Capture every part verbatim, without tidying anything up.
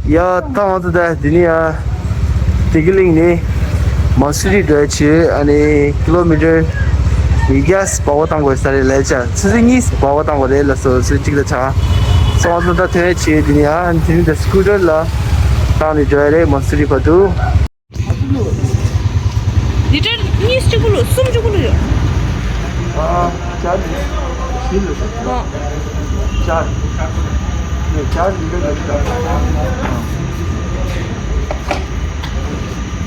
ཡ་ད་ང་ཚོ་ད་འདི་ནས་ཡ་བདེ་སྐྱིད་གླིང་ནས་མ་སུ་རི་འགྲོ་ཡ་བྱེད། ཨ་ནི་ཀི་ལོ་མི་ཊར་ཉིས་བརྒྱ་སྦ་བ་བཏང་དགོས་ས་རེད་ལབ་ཅག་ཆུ་ཚོད་གཉིས་སྦ་བ་བཏང་དགོས་རེད་ལབ་སོང་། ཆུ་ཚོད་གཅིག་ལ་ཆགས་སོང་། ང་ཚོ་ད་ཐོན་ཡ་བྱེད། འདི་ནས་ཡ་འདི་ནས་ད་སྐུ་ཊར་ལ་བཏང་ནས་འགྲོ་ཡ་རེད་མ་སུ་རི་བར་དུ། ལི་ཊར་གཉིས་གཅིག་པུ་ལོ་སུམ་གཅིག་པུ་ལོ་ཡོད། ཨ། ཅར་ཇི་ཞིག་ལ་ཨ། ཅར་ཇི་ནས་ཅར་ཇི་འདི་འདྲ་འདུག་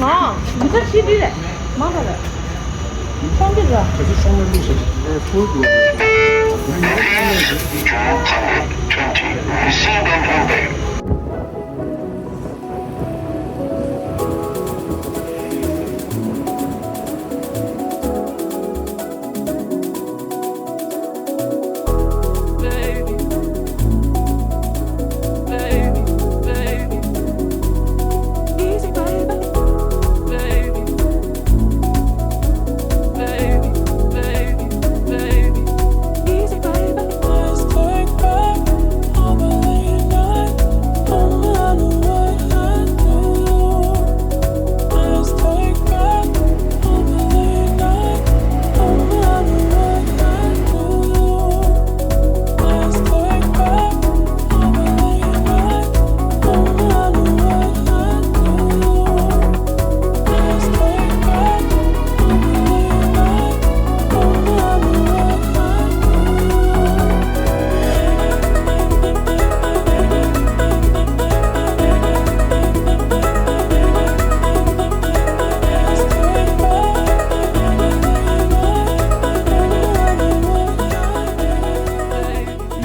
ཨ། ལི་ཊར་བཞི་འདི་རེད། མང་དྲགས་རེད། ཤོང་གི་རེད། ག་ཚོད་ཤོང་ན་འདུག་ཟེར། ཨེ་ཕུལ་འདུག་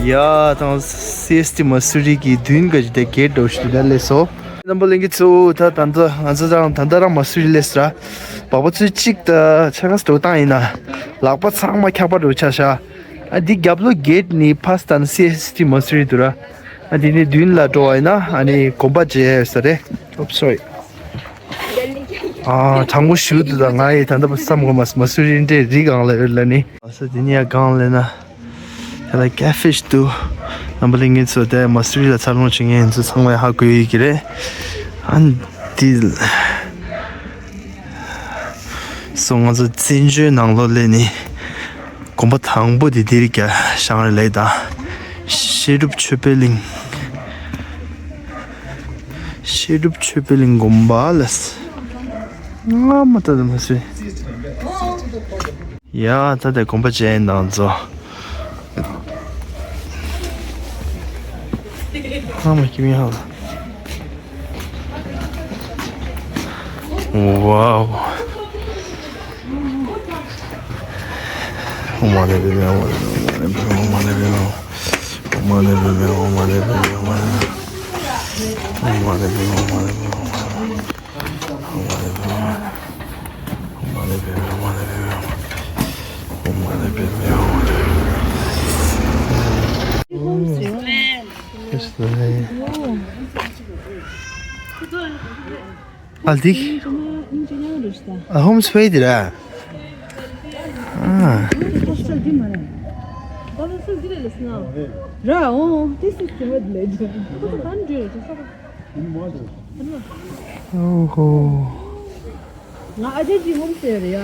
ཡ་ད་སི་ཨེས་ཊི་མ་སུ་རི་གི་མདུན་ག་ཅི་དེ་གེ་ཊི་འདྲ་བོ་ཞིག་འདི་ནས་སླེབས་སོང་། རྣམ་པ་ལྷན་རྒྱས་ཚོ། ད་ད་ལྟ་ང་ཚོ་རང་ད་ལྟ་རང་མ་སུ་རི་སླེབས་སོང་ར། སྦག་སྦག་ཚོད་གཅིག་ད་ཆ་ག་སི་འགྲོ་སྟངས་ཡིན་ན་ལག་པ་ཚང་མ་འཁྱག་པ་འགྲོ་ཆགས་ཤག་ཨ་འདི་རྒྱབ་ལོགས་གེ་ཊི་ནས་ཕར་ལྟ་ན་སི་ཨེས་ཊི་མ་སུ་རི་འདུག་ར། ཨ་འདི་ནས་མདུན་ལ་འགྲོ་བ་ཡིན་ན་ཨ་ནི་དགོན་པ་མཇལ་ཡ་ཡོད་ས་རེད། ཨོབ་སོ་རི། ཨ་དྲང་པོ་ཞུ་འདུག་ད་ང་ཡི་ད་ལྟ་བསམ་གོ་མ་སོང་མ་སུ་རི་འདྲའི་རི་སྒང་ལ་ཡོད་ལབ་ནི། ཨ་ས་འདི་ནས་ཡར་སྒང་ལ་སླེབས་ན་ཡ་ལ་ཀེ་ཧྥེ་ཞིག་འདུག་རྣམ་པ་ལྷན་རྒྱས་ཚོ་དེ་མ་སུ་རི་ལ་འཚར་ལོངས་བྱེད་མཁན་ཚོ་ཚང་མས་ཧ་གོ་ཡོད་ཀྱི་རེད། ཨ་འདི་སོང་ང་ཚོ་བཙན་བྱོལ་ནང་ལོགས་སླེབས་ནི། དགོན་པ་དང་པོ་དེ་འདིར་རྒྱ་བཞེངས་རེད་ལབ་ད། བཤད་སྒྲུབ་ཆོས་འཕེལ་གླིང་། བཤད་སྒྲུབ་ཆོས་འཕེལ་གླིང་དགོན་པ་ལ། སྔ་མོ་ལྟ་དུ་མ་སུ་རི། ཡ་ད་ལྟ་དགོན་པ་ཅན་དང་ཚོ། སྔ་མོ་ཁྱིམ་ཡ་ལ། Wow. Aldik. Ah, home sweet da. Ah. Ra, oh, this is the word legend. Oh. ང་ཨ་ཅག་གི་ཧོམ་སེ་རེད་ཡ།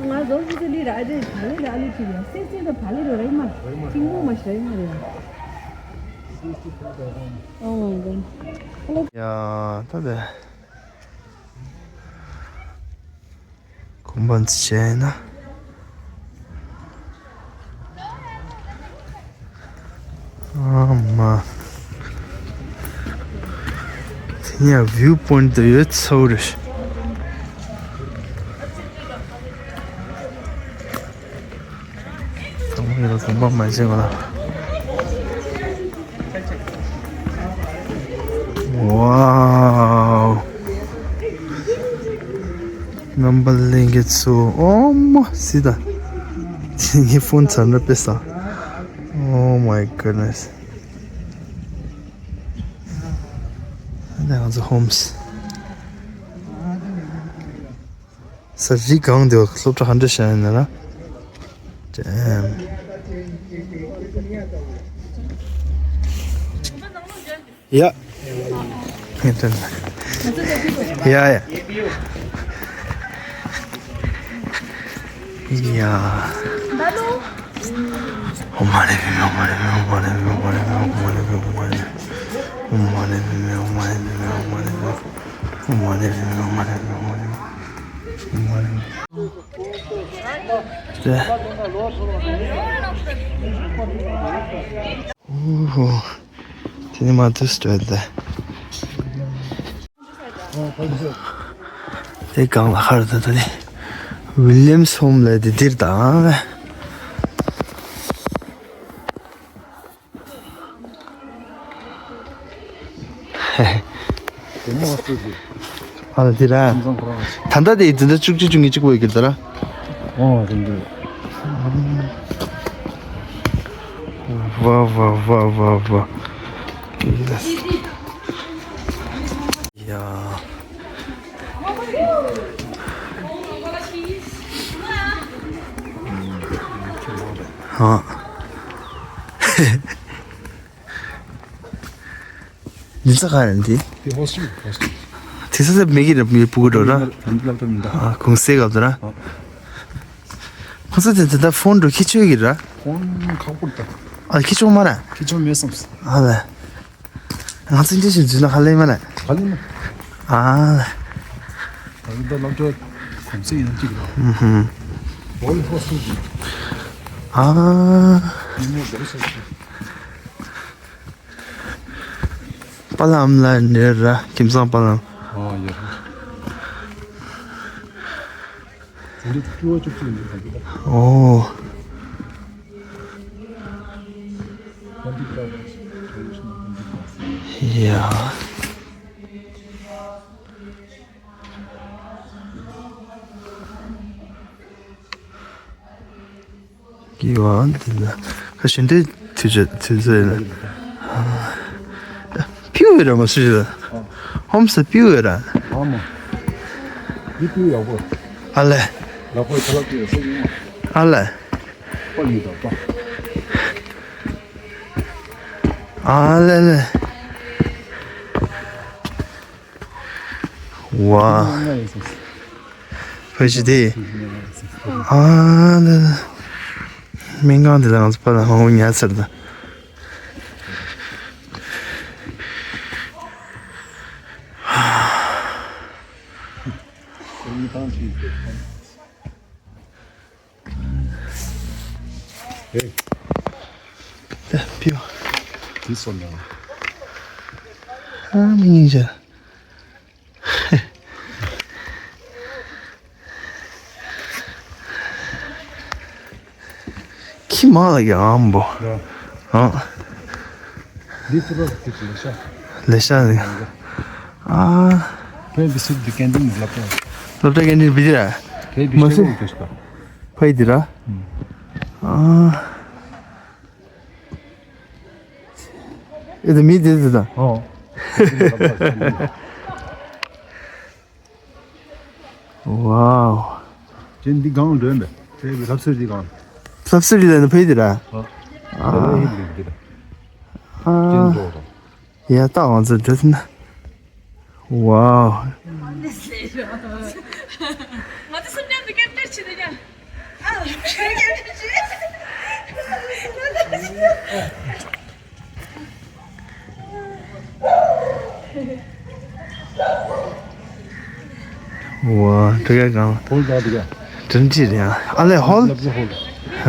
ང་ཟོ་ཟི་ཟི་ལི་ར་ཨ་ཅག་གི་བ་ལི་ར་ཨ་ལི་ཅི་རེད་ཡ། སེ་སེ་ད་བ་ལི་ར་རེད་མ། ཅིང་མོ་མ་ཤ་ཡི་མ་རེད་ཡ། Oh my god. ཡ་ད་དེ། གོམ་པ་འཛིན་བྱས་ན། ཨ་མ། དེ་ནས་བིའུ་པོ་ཡིན་ཊི་དེ་ཡོད་ཚོ་རེད། ཚང་མ་ཡོད་ལ་གོམ་པ་མ་བྱས་གོ་ལ། Wow. རྣམ་པ་ལྷན་རྒྱས་ཚོ། ཨོ་མ་སི་ད། དེ་ངའི་ཕོན་ཚར་ན་དཔེ་ས། Oh my goodness. ད་ང་ཚོ་ཧོམ་སི། ས་རི་གང་དེ་བ་སློབ་གྲྭ་ག་འདྲ་བྱས་ཡིན་ན་ལ། Damn. ཡ། ཡ་ཡ། ཡ། དེ་ནི་མ་དུས་སྤྲོད་དེ། དེ་གང་ལ་ཧར་ད་ད་ནི་ཝི་ལི་ཡམ་སི་ཧོམ་ལས་དེ་འདིར་དང་། ཨ་ལ་དེ་ར། ད་ལྟ་དེ་འཛིན་གྲྭ་བཅུ་གཅིག་བཅུ་གཉིས་གཅིག་པོ་ཡོད་ཀྱི་ད་ར། ཨོ་དེ་འདྲ། ཝ་ཝ་ཝ་ཝ་ཝ། ཡ། ཧ། འདི་ཚ་ག་རེད་འདི། དེ་ཧོ་སི་ཊེལ། ཧོ་སི་ཊེལ། དེ་ས་ས་མེ་གི་ར་མི་སྤུ་གུ་འགྲོ་ར། ཨ་གུང་སེ་གབ་ད་ར། ཁོ་ཚོ་དེ་ད་ཕོན་འགྲོ་ཁྱི་ཆོས་གི་ར། ཕོན་ཁག་པོ་ད། ཨ་ཁྱི་ཆོ་མ་ར། ཁྱི་ཆོ་མེད་སམ། ཨ་ལ། ང་ཚོ་འདི་བཞིན་འཛུལ་ན་ཧ་ལས་མ་ལ། ཧ་ལས་མ། ཨ་ལ། ད་ལྟ་སློབ་གྲྭ་གུང་སེང་ཡིན་གཅིག་རེད། ཧུམ་ཧུམ། བོ་ལི་ཧོ་སུ་གི། ཨ། ཉིན་མོ་བོ་ལི་ཧོ་སུ་གི། པ་ལམ་ལ་ནེ་ར་ཁྱིམ་ཚང་པ་ལམ། ཨ་ཡ། འདི་ཀྲུའུ་བ་བཅུ་གཅིག་ནས་ཡིན་པ། ཨོ། ཡ། གི་བ་འདི་ལ་ཁ་ཞུན་དུ་དུས་ཚོད་དུས་ཚོད་ལ། ཕིའུ་ཡོད་ར་མ་སུ་ཞིག་ལ། ཧོམ་སི་པིའུ་ཡོད་ར། ཨ་མ། འདི་པིའུ་ཡག་པོ། ཨ་ལེ། ལག་པའི་ཁ་ལག་ཅིག་ཡོད་ས་ཡིན་ན། ཨ་ལེ། པ་ཡིན་ད་པ། ཨ་ལེ་ལེ། ཝ། ཕ་ཤི་དེ། ཨ་ལེ་ལེ། སྨན་ཁང་དེ་ལ་ང་ཚོ་པ་ལ་མང་པོ་ཉར་ཚར་ད། ཨེ། ད་ཕིའུ། དེ་སོང་ན། ཨ་མི་ཉིན་ཞག་ཁྱི་མང་ལ་ཡང་བོ། ཡ། ཨ། འདི་ཚོ་རོགས་ཀྱི་ལེ་ཤ། ལེ་ཤ་ལེ། ཨ། བོད་འདི་ཚོ་འདི་ཀན་ཏིན་ལབ་པ། སློབ་གྲྭ་ཀན་ཏིན་བི་དི་ར། བོད་འདི་མ་ཤེས། ཤེས་ཀྱི་ཤ། ཕ་ཡི་འདི་ར། ཨ། ཨེ་ད་མི་འདི་འདི་དང་། ཨོ། ཝའོ། ཅན་འདི་གང་འདྲ་མེད། དེ་ལྷབ་སེར་འདི་གང་། ལྷབ་སེར་འདི་ལ་ནི་ཕ་ཡི་འདི་ར། ཨ། ཨ། ཅན་འགྲོ་དང་། ཡ་ད་ང་ཚོ་འདྲ་ན། ཝའོ། ང་ཚོ་སུམ་མཉམ་དུ་ཀེམ་ཏེར་བྱེད་དེ་ཀྱང་། ཝ། དེ་ག་གང་། ཧོལ་ད་དེ་ག་དྲིན་ཅི་རེད་ཨ་ལེ་ཧོལ། ལབ་ཧོལ། ཧ།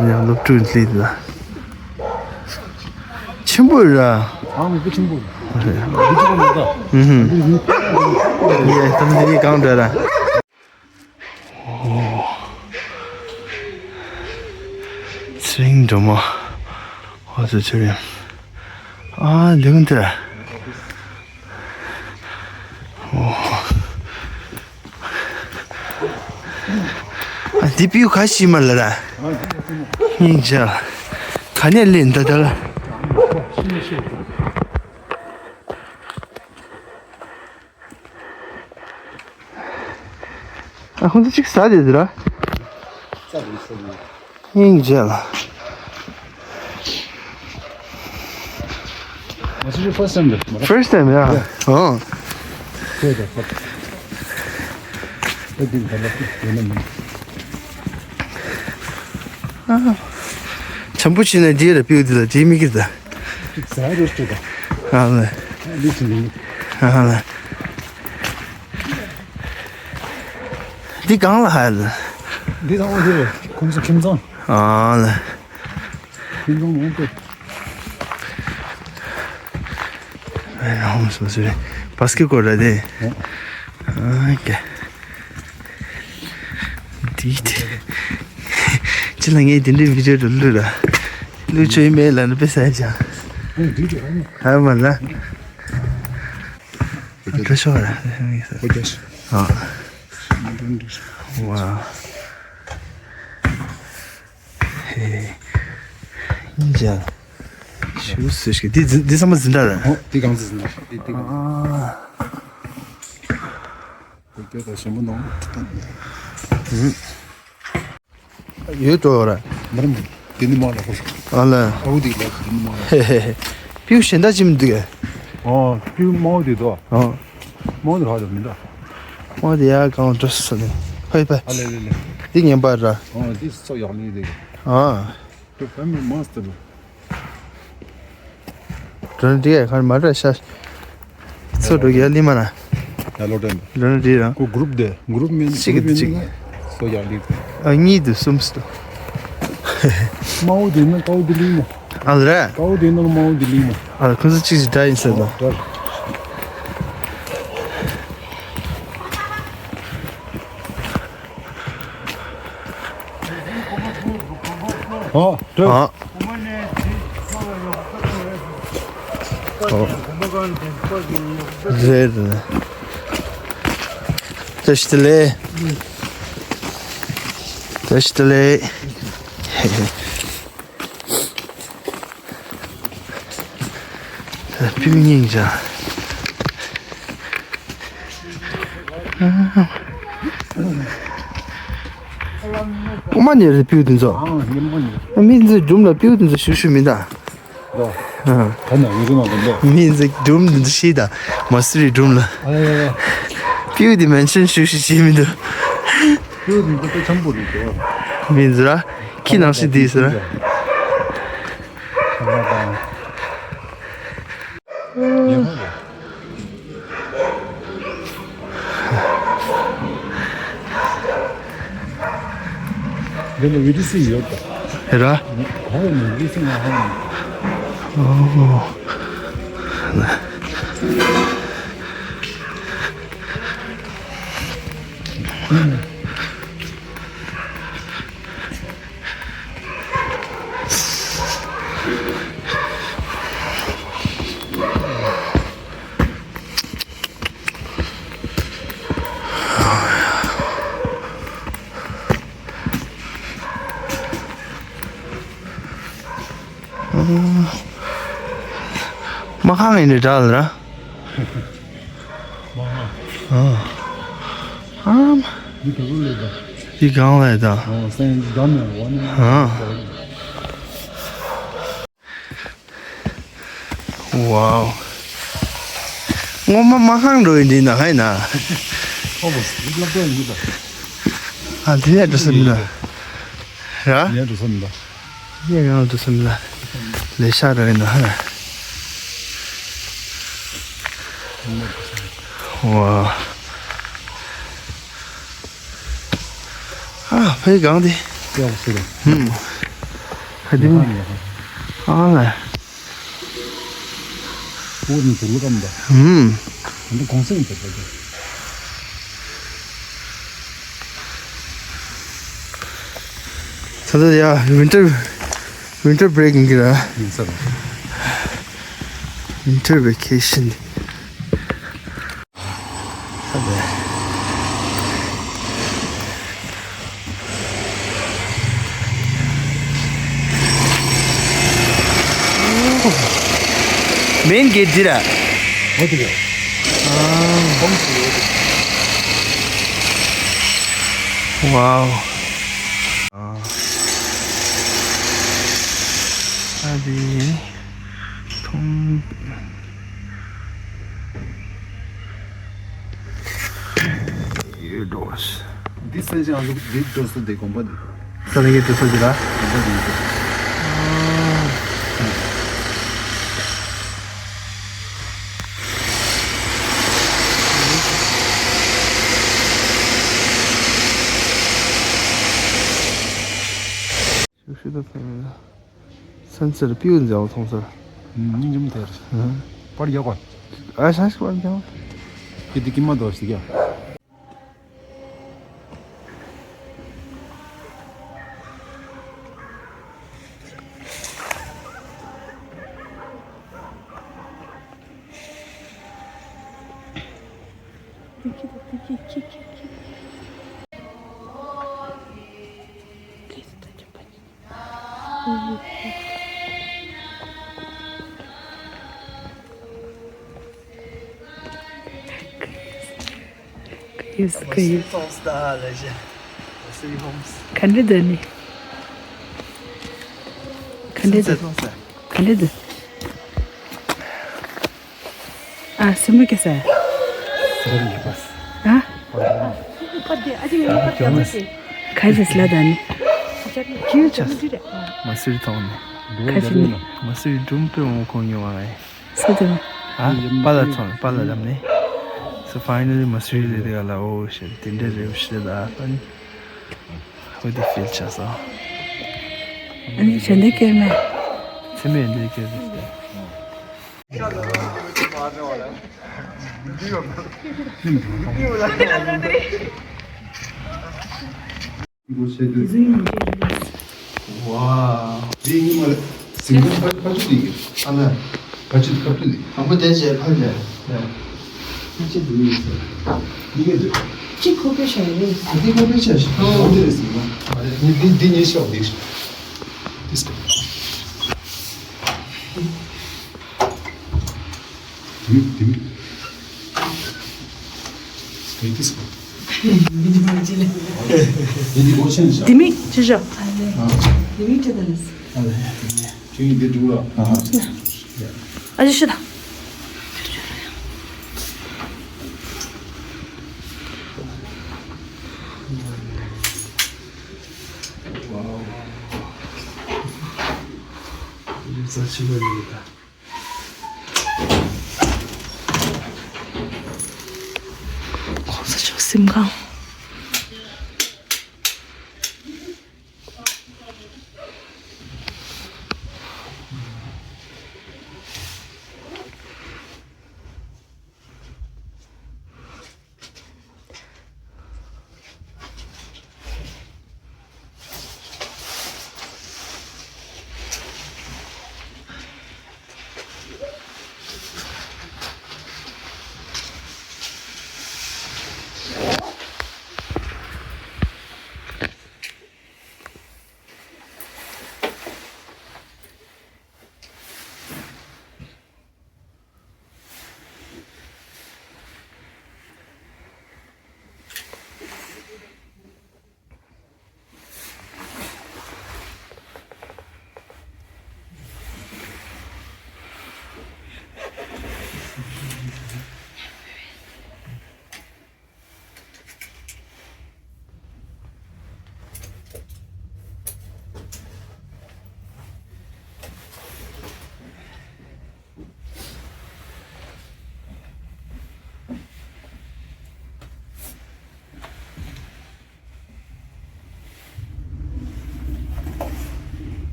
ཡང་སློབ་ཕྲུག་སླེབས་ལ། ཆེན་པོ་ར། ཨང་མི་ཆེན་པོ། ཨུ་ཧུམ། ཡེ་ད་ནི་གང་འདྲ་ར། ཨོ། ཚེ་རིང་སྒྲོལ་མ། ཨོ་ཚེ་ཚེ་རིང་། ཨ་ལེགས་འདི་ར། ཨོ། ཨ་འདི་པིའུ་ག་ཤི་མ་ལ་ར། སྙིང་རྗེ། ག་ནས་ལེན་ད་ད་ལ། ཨ་ཁོང་ཚོ་གཅིག་ཟ་དེ་དེ་ར། སྙིང་རྗེ་ལ། This is your first time there? First time, yeah. Oh. Good, good. Good, good. ཨ། བྱམས་པོ་བྱས་ན་འདི་ལ་བེའུ་འདི་ལ་འདི་མི་སྐྱིད་ད། ཟ་རུ་སྤྲོད་ད། ཨ་ལེ། ཨ་ལེ། ཨ་ལེ། འདི་གང་ལ་ཧ་ལ། འདི་ཚང་མ་འདི་རེད། ཁོང་ཚོ་ཁྱིམ་ཚང་། ཨ་ལེ། ཁྱིམ་ཚང་མང་པོ། ཨེ་ཧོམ་སོ་སོ་རེད། བ་སི་ཀེ་ཀོ་ར་དེ། ཨ་ཀེ། འདི་དེ། ཅི་ལ་ངས་དེ་འདྲའི་བི་ཌིའོ་དུ་བླུགས་ར། བླུགས་ཆོག་ཡིན་མེད་ལ་ནི་དཔེ་ས་ཡ་ཅང་། ཨ་མ་ལ། བཀྲ་ཤིས་ར། ཨ། ཝའོ། ཧེ། ཡིན་ཅང་། ཞུ་སུ་ཞིག་འདི་འཛིན་འདི་ཚང་མ་འཛིན་གྲྭ་རེད། ཨོ་འདི་གང་ཚོད་འཛིན་གྲྭ་རེད། འདི་འདི་གང་ཚོད། ཨ། ཡོད་འགྲོ་ར། མ་རེད་མ་རེད། དེ་ནི་མ་ལ་ཧོ། ཨ་ལ། ཨོ་འདི་ལ་དེ་ནི་མ་ལ། ཧེ་ཧེ་ཧེ། པིའུ་གཞན་དག་ཅི་མི་འདུག་གས། ཨོ་པིའུ་མའོ་དེ་དོ། ཨོ། མའོ་དེ་ཧ་ལ་མི་འདུག་མའོ་དེ་ཡ་གང་འགྲོ་སོང་ནས། ཧོ་ཡ་པ། ཨ་ལེ་ལེ་ལེ། འདི་ངན་པ་ར། ཨོ་འདི་སོ་ཡག་ལི་དེ། ཨ། ད་ཕན་མི་མ་སྟེར། འགྲོ་ནི་འགྲིག་ག་ཁར་མ་འགྲོ་ཤ། ཚོ་འགྲོ་ཡ་ལི་མ་ན། ཡ་ལོ་དྲན། འགྲོ་ནི་འགྲིག་རང་། ཁོ་གུ་རུབ་དེ་གུ་རུབ་མིན་གཅིག་གི་གུ་རུབ་གཅིག་མིན་ན་སོ་ཡག་ལི། ཨ་གཉིས་དུ་གསུམ་སུ། མའོ་དེ་ན་ཀའོ་དེ་ལི་མོ། ཨ་ལ་ར། ཀའོ་དེ་ན་མའོ་དེ་ལི་མོ། ཨ་ལ་ཁོ་ཚོ་གཅིག་གཅིག་འདྲ་ཡིན་ཟེར་ད། འདྲ། ཨ་འདྲ། ཨ། ཨོ། རེད་རེད། བཀྲ་ཤིས་བདེ་ལེགས། བཀྲ་ཤིས་བདེ་ལེགས། པིའུ་སྙིང་རྗེ། ཨོ་མ་ནི་རེད་པིའུ་དེ་ཚོ། ཨ་ཉིན་མོ་ནི། མི་འཛིན་སྒྲུང་ལ་པིའུ་དེ་ཚོ་ཞུ་ཞུ་མི་འདའ། ལོ། ཨ། ད་ནང་ཡོད་ཀྱི་མ་རེད་ལོ། མི་འཛིན་སྒྲུང་འདི་ཤེས་ད། མ་སུ་རི་སྒྲུང་ལ། ཨ་ཡ་ཡ། པིའུ་དེ་མེན་ཤན་ཞུ་ཞུ་བྱེད་མི་འདུག་པིའུ་དེ་ཚོ་དཔེ་འཆམ་པོ་རེད་ལོ། མི་འཛིན་ར། ཁྱི་ནང་ཤི་དེ་ཟེར། འདི་ནི་བི་ཏི་སི་ཡོད་པ། ཧེ་ར། ཧོ་ནི་བི་ཏི་སི་ང་ཧོ་ནི། ཨོ། མ་ཁང་ཡིན་འདྲ་འདྲ་ལ་ར། མ་ཁང་། ཨ། ཨ། འདི་ག་རུ་ལས་ད། འདི་གང་ལས་ད། ཨ་སེང་འདམ་ཡང་བ་ནི། ཨ། ཝའོ། སྔོན་མ་མ་ཁང་འགྲོ་ཡི་འདི་ན་ཧའི་ན། ཁོ་བོ་སློབ་གྲྭ་ཡིན་ད། ཨ་འདི་ནས་འགྲོ་སོང་ད། ར། འདི་ནས་འགྲོ་སོང་ད། འདི་ནས་འགྲོ་སོང་ད། ལས་ཤག་ར་ཡིན་ན་ཧ་ན། ཝའོ། ཨ་ཕའི་གང་དེ། ཡག་སུ་རེད། ཧུམ། ཧ་དེ་མི། ཨ་ལ། བོད་ནས་དུ་ལུ་ཀམ་ད། ཧུམ། ཨ་ནི་གོང་སེང་དུ་ད། ད་ལྟ་ཡ་winter winter break ཡིན་གྱི་ར། ཡིན་ས་རེད། Winter vacation. Main gate འདི་ར། འོ་དེ་རེད། ཨ། ཝའོ། ཨ། ཨ་དེ། མཐོང་ ཡོད་འགྲོ། འདི་སན་ཅིང་ཨ་ཟུག་འདི་འགྲོ་ས་འདི་དགོན་པ་འདི། ས་ལ་ཡོད་འགྲོ་ས་འདི་ར། དགོན་པ་འདི་ཡོད། ཤུགས་ཤུགས་ད་ཕན་མེད་ན། སན་སེཊ་པིའུ་མཛེས་པོ་མཐོང་ས། སྙིང་རྗེ་མོ་དེར། ཨ། པར་རྒྱག་གོ། ཨ་ཤ་ཤ་པར་རྒྱག་གོ། ཁྱེད་འདི་ཀྱི་མ་དོ་ཞིག་ཡ། ཡོད་ཀི་ཡོད། ག་འདྲ་འདུག་ནི། ག་འདྲ་འདུག་ག་འདྲ་འདུག་ཨ་སེམས་པ་སྐྱོ་ས། ཨ། ག་ཅི་ལ་ད་ནི། ཁྱི་ཆ། མ་སུ་རི་ཐོང་ནི། ཁ་ཅི་ནི། མ་སུ་རི་སྒྲུང་དཔེ་མང་པོ་གོ་མྱོང་བ་ངས། སུ་དེ། ཨ། པཱ་ལགས་ཚོ་པཱ་ལགས་རམ་ནི། So finally མ་སུ་རི་ལ་དེ་ག་ལ་ཨོ་ཤེ་དེ་འདྲ་རེད་ཤེ་ད་ཨ་ནི། ཧོ་དེ་ཕིལ་ཆགས་སོང་། ཨ་ནི་ཞལ་འདེབས་སྐྱེལ་མེད། ཚེ་མེད་འདེབས་སྐྱེལ་རེད། ཝའོ། འདི་ཉི་མ་རེད། ཟིང་ཆ་ཕ་ཕ་ཆུ་འདི་གི་ཨ་ན། ཕ་ཆུ་ཁ་ཕུ་འདི། དང་པོ་དེ་བྱས་ཕ་ལས། ཕ་ཆུ་འདི་ཡིན་ཟེར། འདི་གི་འདི། གཅིག་ཁོ་པའི་ཤ་རེད། འདི་ཁོ་པའི་ཤ་ཞིག་ཨོ་འདི་རེད་ཟིང་ན། ཨ་རེད། འདི་འདི་འདི་ཉེ་ཤོག་འདི། འདི་སྐོར། དེ་མིན་དེ་མིན། དེ་མིན་དེ་མིན། དེ་མིན་ཅི་ཞོག་དེ་མིན་ཅི་ད་ལས། ཨ་ལས། ཁྱོད་ཀྱིས་འདི་སྒྲུག་རོགས། ཨ་ཅེ་ཤི་ད། ཡིག་ཚང་ཆེན་པོ་ཡིན་ད། གོང་ས་མཆོག་གཟིམ་ཁང་།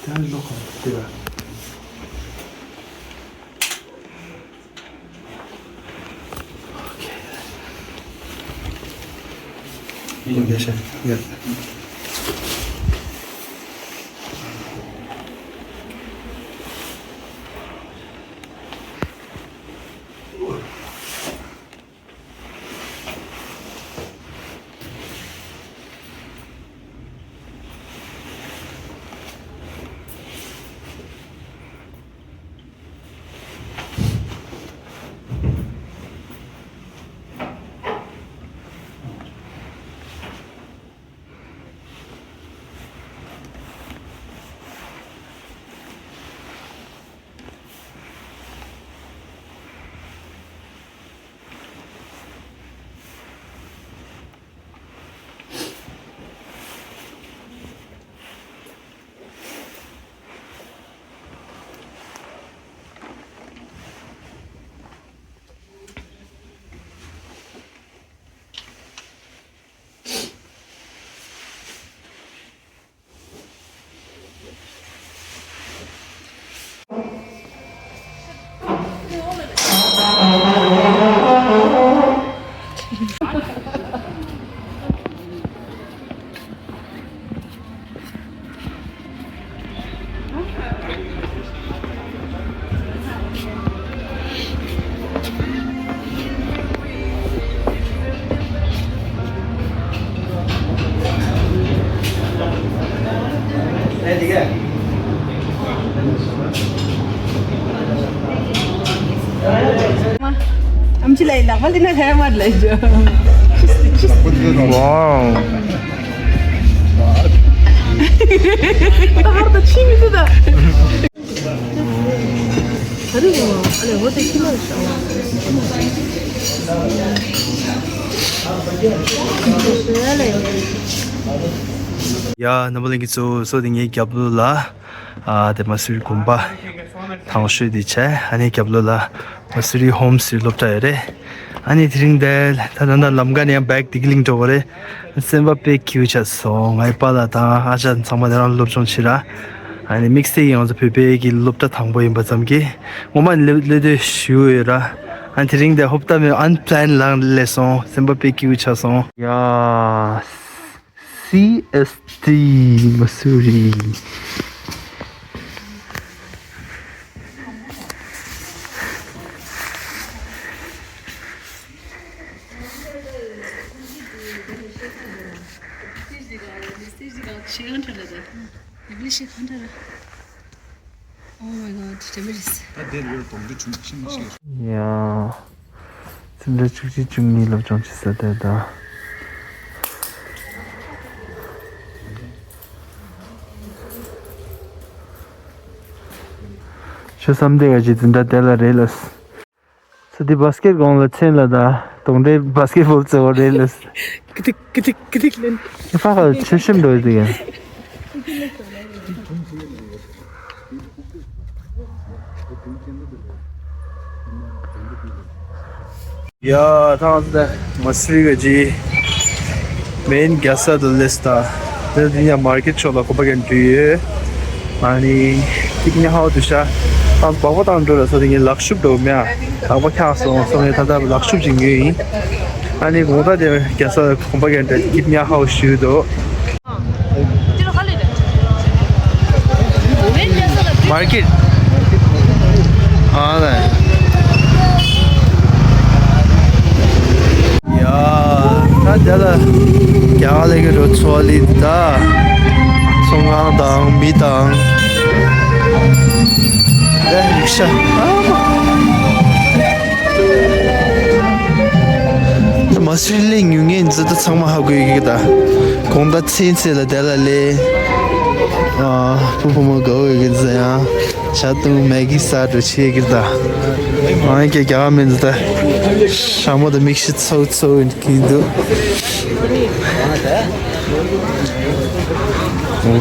ད་ལོག་གམ་དེ་ལ། ཡིན་དགེ་ཤ་ཡོད། ཨམ་ཆི་ལའི་ལག་པ་ལི་ན་ཁ་ཡ་མར་ལའི་ཇོ། Wow. ད་ཧར་ད་ཆི་མི་འདུག་ད། ད་རེས་ཡོང་བ་ཨ་ལས་འོ་དེ་ཁྱི་ལ་ཤ་བ། ཡ་རྣམ་པ་ལྷན་རྒྱས་ཚོ། སོ་དེ་ངའི་རྒྱབ་ལོགས་ལ་ཨ་དེ་མ་སུ་རི་དགོན་པ་དང་ཤོས་དེ་བྱས། ཨ་ནི་རྒྱབ་ལོགས་ལ་མ་སུ་རི་ཧོམ་སི་སློབ་གྲྭ་ཡོད་རེད། ཨ་ནི་དེ་རིང་དེ་ད་ད་ད་ལམ་ཀ་ནས་ཡང་བེག་དེ་གི་ལིང་འགྲོ་བ་རེད། སེམས་པ་དཔེ་སྐྱིད་པོ་ཆགས་སོང་། ངའི་པཱ་ལགས་དང་ཨ་ཅག་ཚང་མ་དེ་རང་སློབ་སྦྱོང་བྱེད་ར། ཨ་ནི་དམིགས་བསལ་ཡང་ཚོ་བོད་པའི་གི་སློབ་གྲྭ་དང་པོ་ཡིན་པ་ཙམ་གྱིས་ངོ་མ་ནི་སླེབས་སླེབས་དུས་ཞུ་ཡོད་ར། ཨ་ནི་དེ་རིང་དེ་ཧོབ་ཏ་མེད་ཨན་པི་ལན་ལང་སླེབས་སོང་། སེམས་པ་དཔེ་སྐྱིད་པོ་ཆགས་སོང་། ཡ། སི་ཨེས་ཊི་མ་སུ་རི། Oh my god, Tamiris. ད་དེར་ཡོད་དོང་དུ་བྱུང་ཤིང་ཤིང་། ཡ། འཛིན་གྲྭ་བཅུ་གཅིག་བཅུ་གཉིས་སློབ་སྦྱོང་བྱེད་ས་དེ་ད། ཆོས་བསམ་དེ་ག་ཅིག་འཛིན་གྲྭ་དེ་ལ་རེད་ལ། ས་དེ་བྷ་སི་ཀེ་ཊི་གོང་ལ་མཚན་ལ་ད་གདོང་འདྲེ་བྷ་སི་ཀེ་ཊི་བྷོལ་རྩེ་བ་རེད་ལ། ཀི་ཐིག་ཀི་ཐིག་ཀི་ཐིག་ལེན། ཧ་ཧ་ཆོས་ཤེས་འགྲོ་ཡི་དེ་ཡ། ཡ། ཐང་ས་མ་སི་རི་ག་ཅི་མེན་རྒྱལ་ས་དུ་ལེ་སི་ད། དེ་དེ་ཡང་མར་ཀེ་ཊི་ཕྱོགས་ལ་ཁོ་པ་གན་འདུས་ཡོད། ཨ་ནི་ཀིག་ཉ་ཧའོ་དུ་ཤ། ཨ་བག་པ་བཏང་འགྲོ་ལ་སོ་དེ་ངས་ལག་ཤུབས་འགྲོ་མེད་ཨ། ལག་པ་ཁྱག་སོང་སོང་ངས་ད་ལྟ་ལག་ཤུབས་ཅིག་ཉོས་ཡིན། ཨ་ནི་དགོང་དག་དེ་རྒྱལ་ས་ཁོང་པ་གན་འདྲ་ཀིག་ཉ་ཧའོ་ཞུས་འདུག། མར་ཀེཊ། ཨ་ལེ། ཡ། ད་དེ་ལ་རྒྱ་གར་ལས་ཀྱི་རོ་ཚོ་ལི་ད། ཚོང་ཁང་དང་མི་དང་། ད་རིག་ཤ། ད་མ་སུ་རི་ལས་ཉུང་ངེས་འཛི་ད་ཚང་མ་ཧ་གོ་ཡི་གི་ད། གོང་ད་ཚེ་ཚེ་ལ་དེ་ལ་ལས། ཨ་ཕུ་ཕུ་མ་གོ་ཡི་གི་འཛི་ཡང་། ཞག་དུང་མེ་གི་ས་འགྲོ་ཆེ་གི་ད། ཨང་ཀེ་རྒྱ་མི་འཛི་ད། ཤ་མོ་ད་མིག་ཤི་ཚོ་ཚོ་ཡིན་གི་འདུག།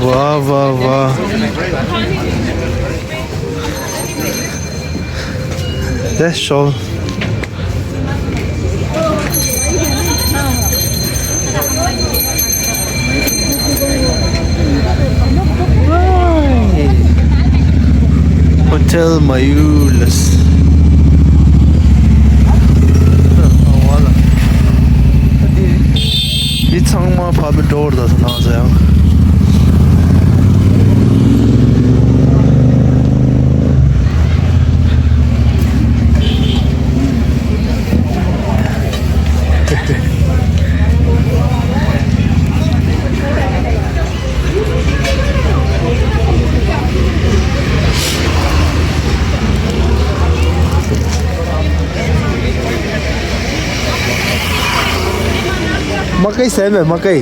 ཝ་ཝ་ཝ། དེ་ཤོ། ཊེལ་མ་ཡུལ་ལས། འདི་ཚང་མ་ཕ་བི་འགྲོ་བར་ད་སོ་ནང་ཟེར་ཡང་། མ་ཀའི་ཟས་མེད་མ་ཀའི།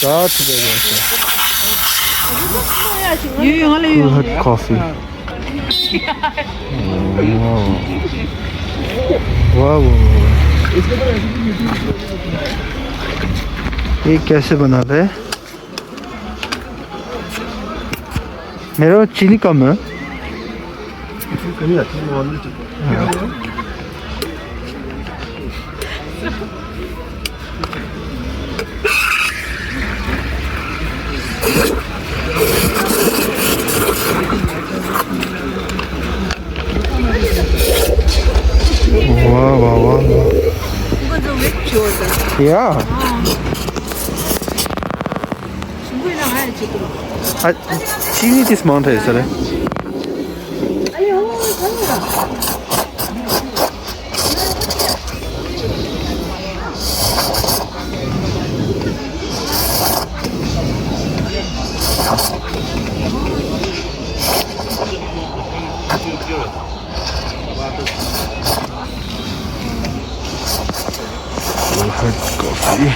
ཡོད་ཡོད། ང་ལ་ཡོད། Good coffee. वाह, वाह, वाह, वाह। ये कैसे बना रहे? मेरा चीनी कम है। चीनी कम है, चीनी वाला। हाँ। वाह, वाह, वाह, वाह। Yeah। ཨ། ཅི་ནི་དེ་མང་དྲགས་ཡོད་ས་རེད། Good coffee.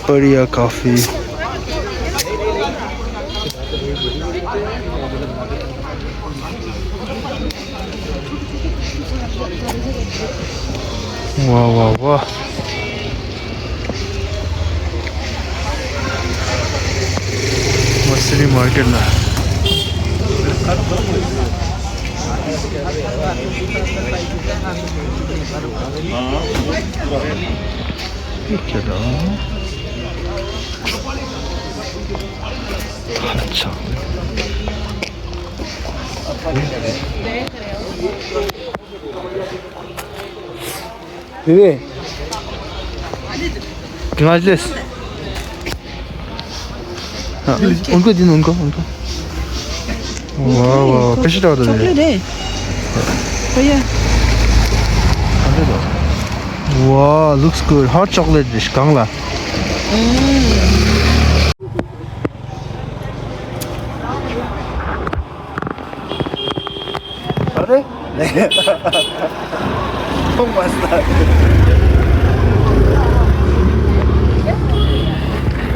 बढ़िया coffee। वाह, वाह, वाह। मछली मार्केट ना। ये क्या था? अच्छा। दीदी, कहाँ से? हाँ, उनको दिन, उनको, उनको। वाह, वाह, कैसे डाल रहे हैं? चॉकलेट है। भैया। वाह, looks good। Hot chocolate dish, Kangla. अरे? Oh my God।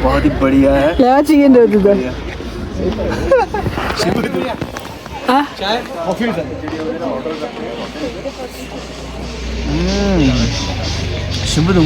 बहुत ही बढ़िया है। क्या चिकन दे दो। बढ़िया। हाँ? चाय? कॉफी। हम्म। शिमला